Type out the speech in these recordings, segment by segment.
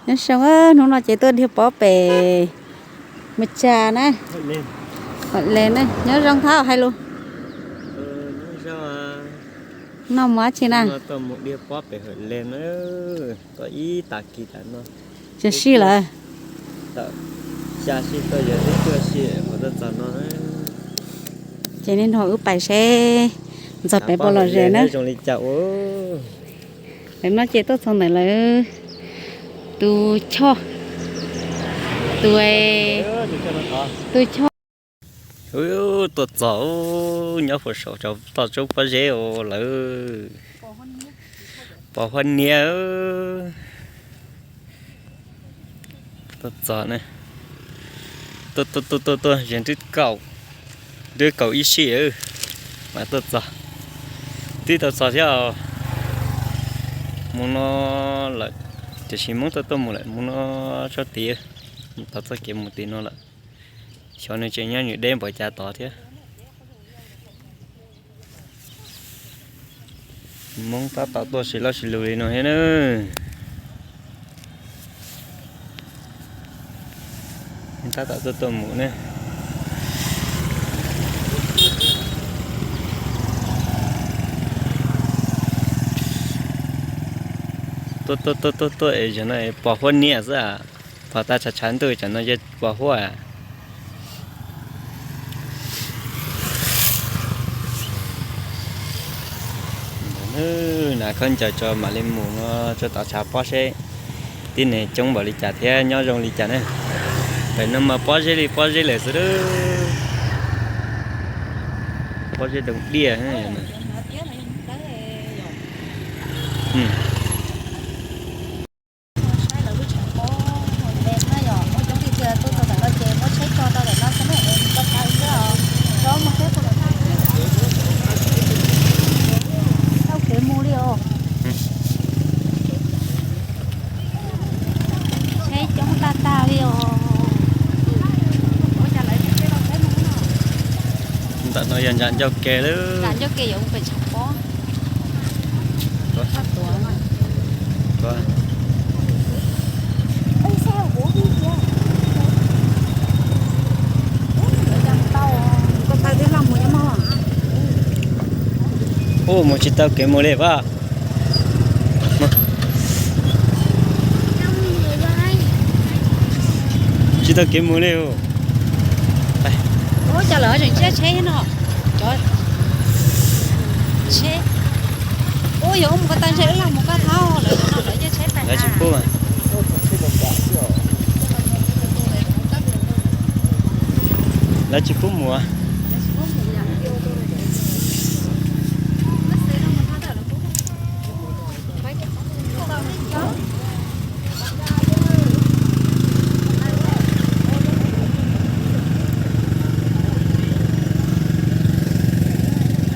Nyob zoo, hnub no ces tuaj dhia pob pem Mws Tsa na. Hom Les na, nyob zoo thab hais lus. Noj mov tsi na? Tsis sij lawm. Ces niaj hnub wb pais seb ntxog pem puas lom zem na. Lawv no ces tuaj txog ntawm lawv tus choj, tus, tus choj. Tuaj txog nyob puag saum toj roob pob zeb lawm. Pos huab niab. Tuaj txog na. Tuaj tuaj tuaj tuaj, ze nrib kaum, nrib kaum ib sij mas tuaj txog. Twb tau txog thiab. Mus no lawm, tiam sis Hmoob tuaj tuaj mus lawm, mus no tsob tid, mus tau txoj kev mus tim no lawm. Xyov nws tseem nyob nws deb npaum cas tod thiab. Hmoob tab tom tuaj sis loj sis lus li no thiab na. Tab tom tuaj tuaj mus ne. Tuaj tuaj tuaj tuaj es zaum no pos huab niab xwb. Pos tag tshav tshav ntuj tsam no yog pos huab. Nas khaub ncaws tso mam li mus no tso tod tshav pob seb tib neeg coob npaum li cas thiab nyob zoo li cas na. Pem no mas pob zeb li pob zeb lawm xwb. Pob zeb doog diaj. Tau kev mus li os. Tsheb coob tag tag li os. Ntawm no yog nram ncauj ke lawm. Nram ncauj ke yuav mus pem tshav pob. Ua mus tsis tau kev mus li as. Tsis tau kev mus li. Ua cas lawv tseem tsiab tsheb no? Cov tsheb. Ua yog mus ko taw ntshe lawv mus ko taw lawv no lawv tsiab tsheb tag. Lawv tsis pub. Lawv tsis pub mus.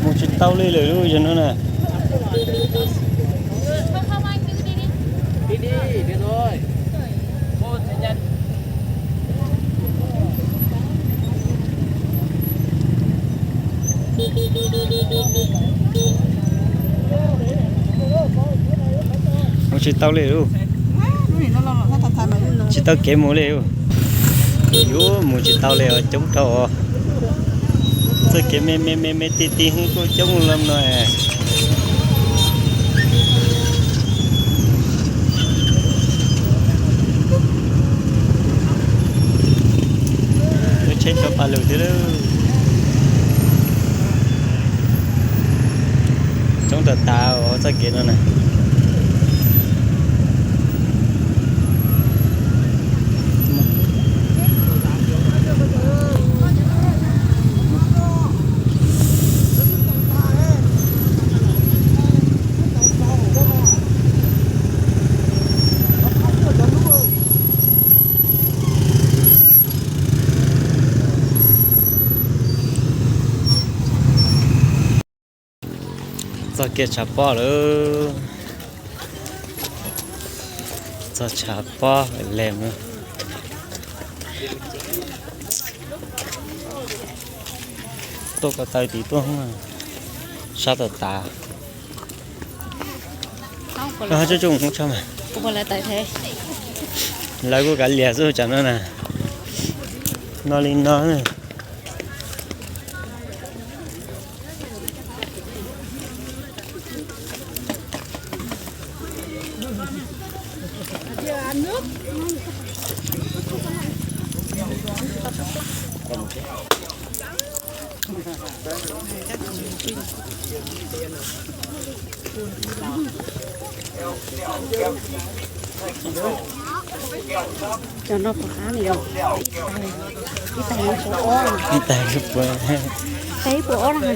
Mus tsis tau li lawm lub zog no na. Mus tsis tau li lawm. Tsis tau kev mus li. Yuav mus tsis tau li os, coob dhau os. Txoj kev me me me me ti ti kuj coob li no. Lub tsheb cov paj lug thiab lawm. Coob tas tas os txoj kev no na. Txog kiag tshav pob lawm. Txog tshav pob lem. Tuaj ko taw tid tuaj, sab tas tas. Tsuj tsuj mus tso mas. Lawv kuj kav liam xwb tsam no na. No li no. Cov no puas qab li os? Ib tais puas ob, ib tais puas, ib tais puas ob na.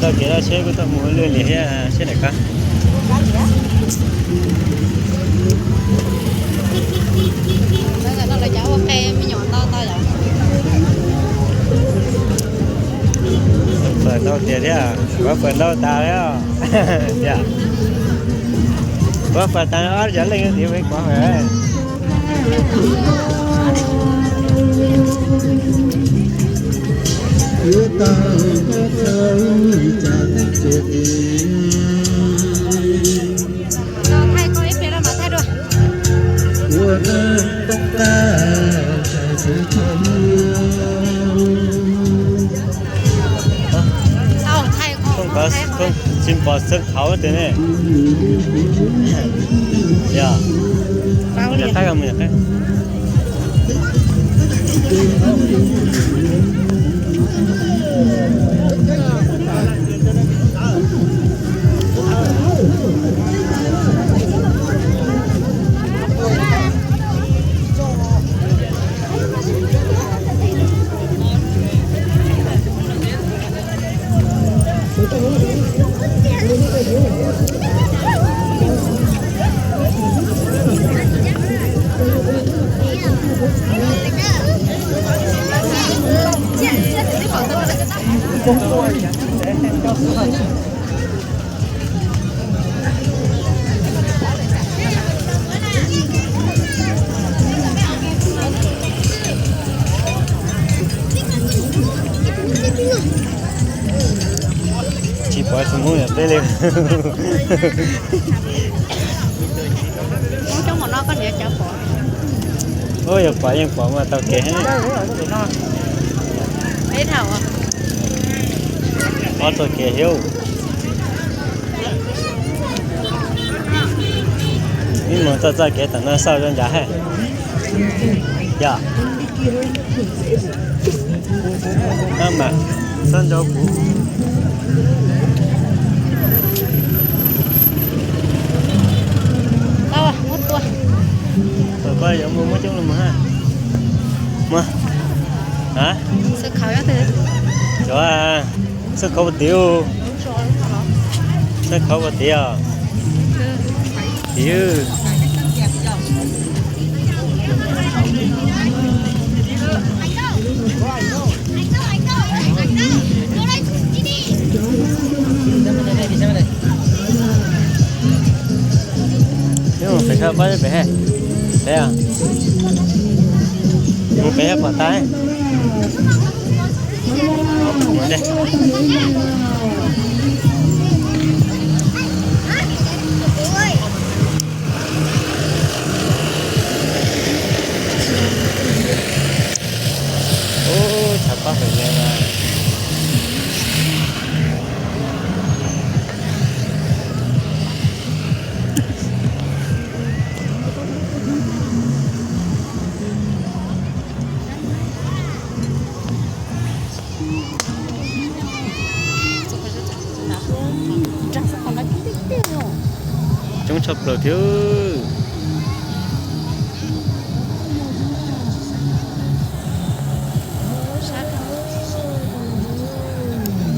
Ntau kev loj seb kuj tau mus lwj li thiab seb daim kab. Pawg ntau tiag thiab, kuv pawg ntau tas thiab. Kuv pawg tas ob cov leej tiv me kuv. Thaij koj ib pliag los mam thaij dua. Tsis pom xeeb khauv tus ne. Yog, yog qab, yog qab. Tsis pom tus Hmoob yog peb li. Hmoob coob npaum no koj niam cov pom? Ub, yog pom yeej pom mas taug kev. Ob txoj kev thiab. Ib mus txoj txoj kev tom no xauj zoo nraug hab. Yog. Ab mas, xob nrau kuv. Tau, muab tua. Tom koj yuav muaj muab coob los mus hab. Muab. Hab? Xwb khauv puas tiv? Xwb khauv puas tiv os? Tiv. Peb mus pem sab pab pem, peb, mus pem pom tas. Ub, tshav pob kawg li. Coob tshaj plaws thiab.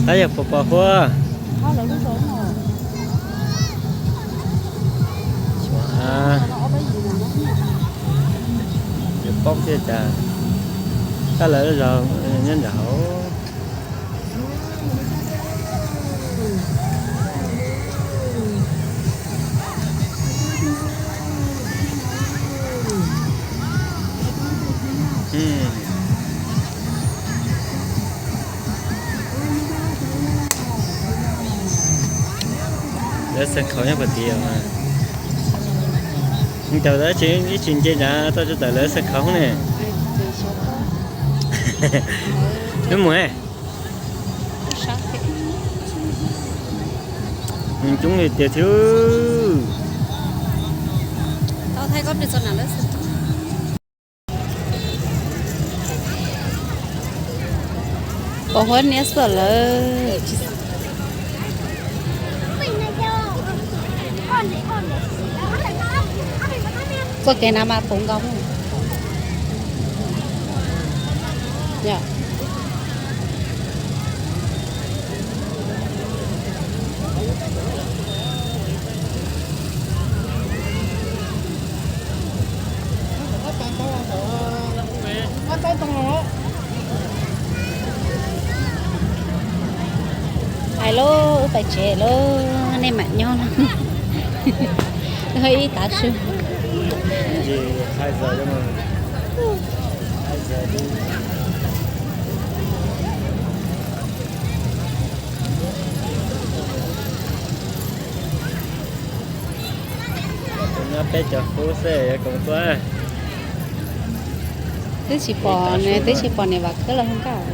Tab yog puas pom huab? Paub tiag cas, tab lawv zos nyob nram hauv. Lawv xaj khauv nyob puag tid os. Thaum ib tsis nce nrad tau tsuas tawm lawv xaj khauv ne. Wb mus, nws coob li tiag thiab. Pos huab niab xwb lawm. Txoj kev na mas puv nkaus. Hais lauj, wb pais tsev lauj, nej mam nyob no. Wb ib tav su. Nyob peb cov kub xwb yuav koom tuaj. Twb tsis pom, twb tsis pom niam Vam Khwb los hu nkauj.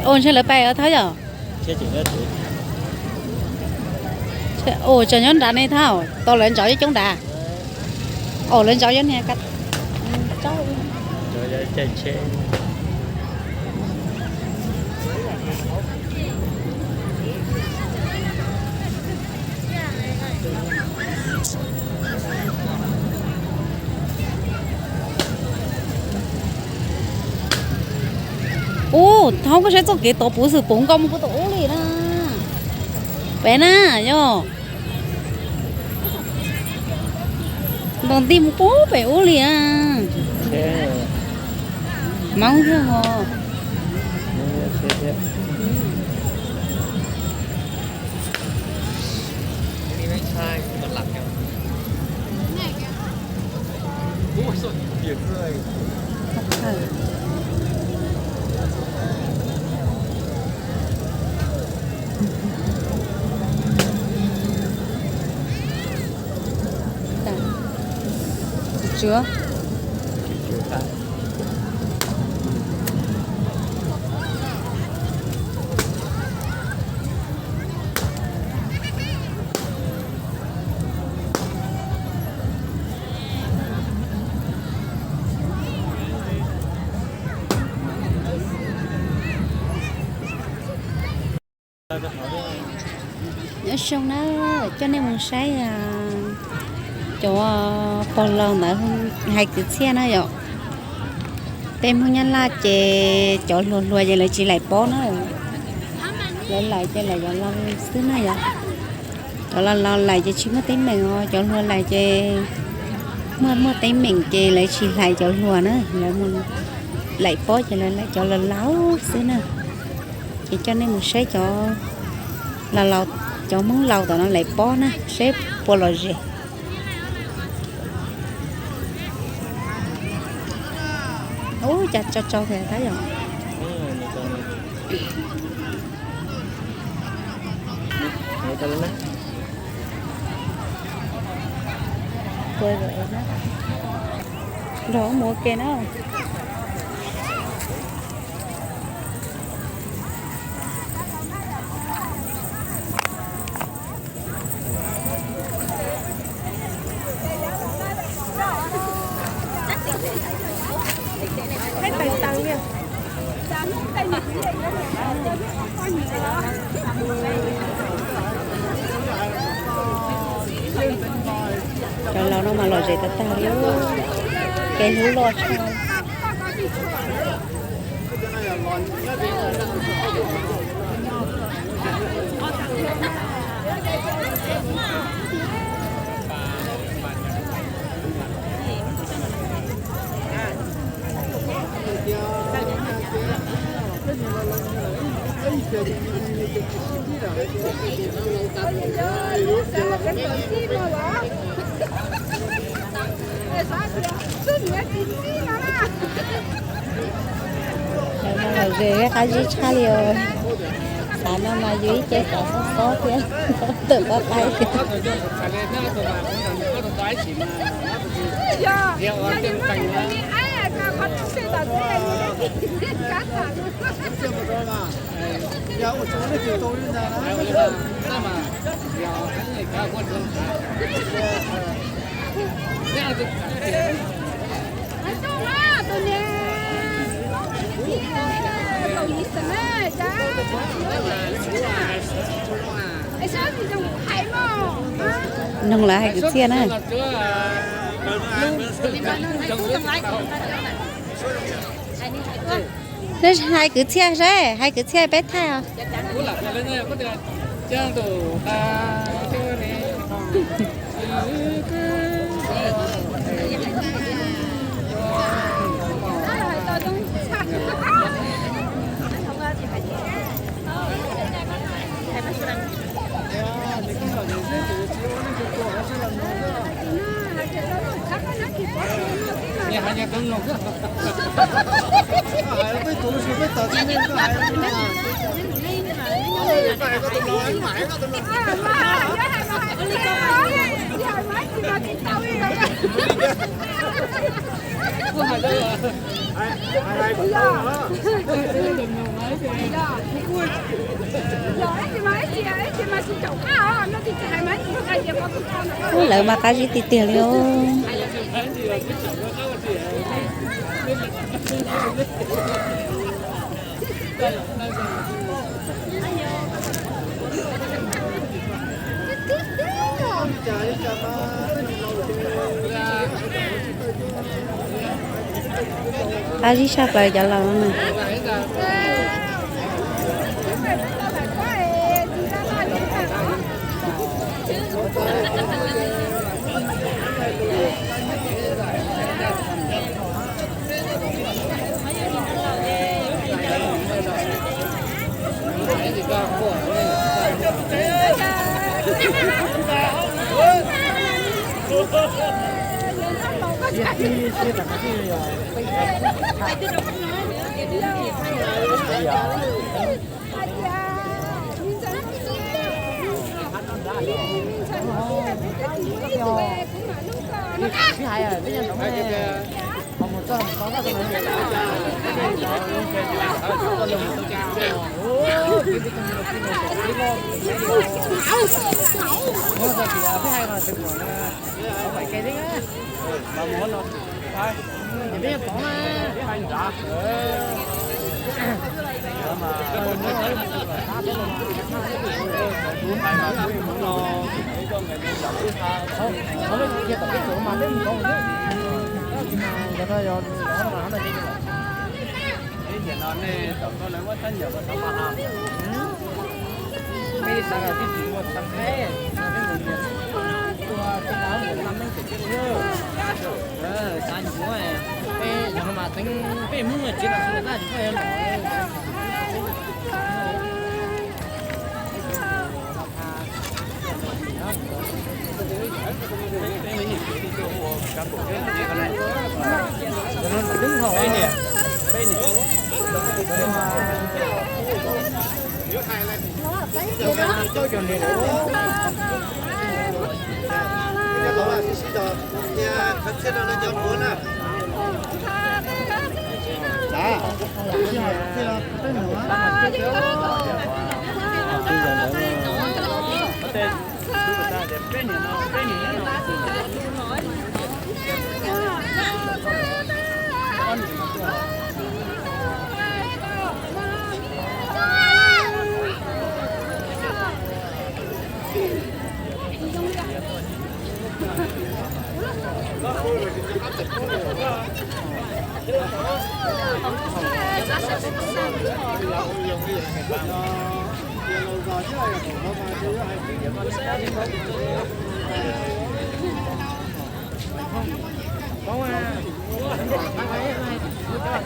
Ua ntshe lawv pais os Thawb yom. Ua tseem nyob nrad ne Thawb, tau lawv ntsaum coob nrad. Au, lawv ntsaum yuav niag ka. Ub, Thawb, koj saib txoj kev tod puv xwm puv nkaus mus puag tom ub li na. Pem na, yog. Ntaus nti mus puag pem ub li a. Hmoob thiab os. Nyob zoo na, coj nej mus saib cov pog laus ntawd hais kwv txhiaj na yom. Tej Hmoob Nyab Laj ces cov hluas hluas ces lawv tsis laim pob na. Lawv laim ces laim cov laus xwb na yom. Cov laus laus laim ces tsis muaj teeb meem os, cov hluas laim ces muaj muaj teeb meem ces lawv tsis laim cov hluas na, lawv laim pob ces lawv laim cov laus laus xwb na. Ces coj nej mus saib cov laus laus, cov Hmoob laus tom no laim pob na, saib puas lom zem. Ub, cas tso tso kawg tab yom. Nrog mus ua ke na. Cov laus no mas lom zem tag tag li, kev hlub loj tshaj. Lawv mas lom zem qab zib tshaj li os. Xav no mas yus ib ce xav xob xob thiab tawm pab qaib. Noog lawv hais kwv txhiaj na. Neb hais kwv txhiaj saib, hais kwv txhiaj peb thaij os. Ub, lawv mas qab zib tiag tiag li os. Qab zib tshaj plaws cov laus no na.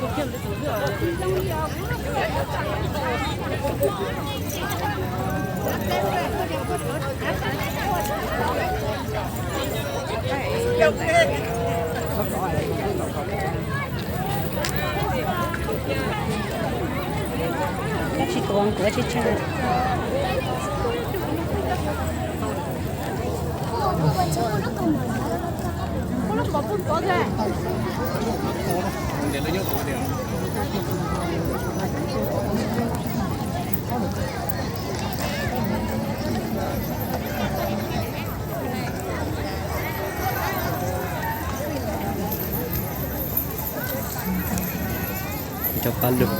Koj tsis tuav kuv tsis tsawg. Cov paj lug.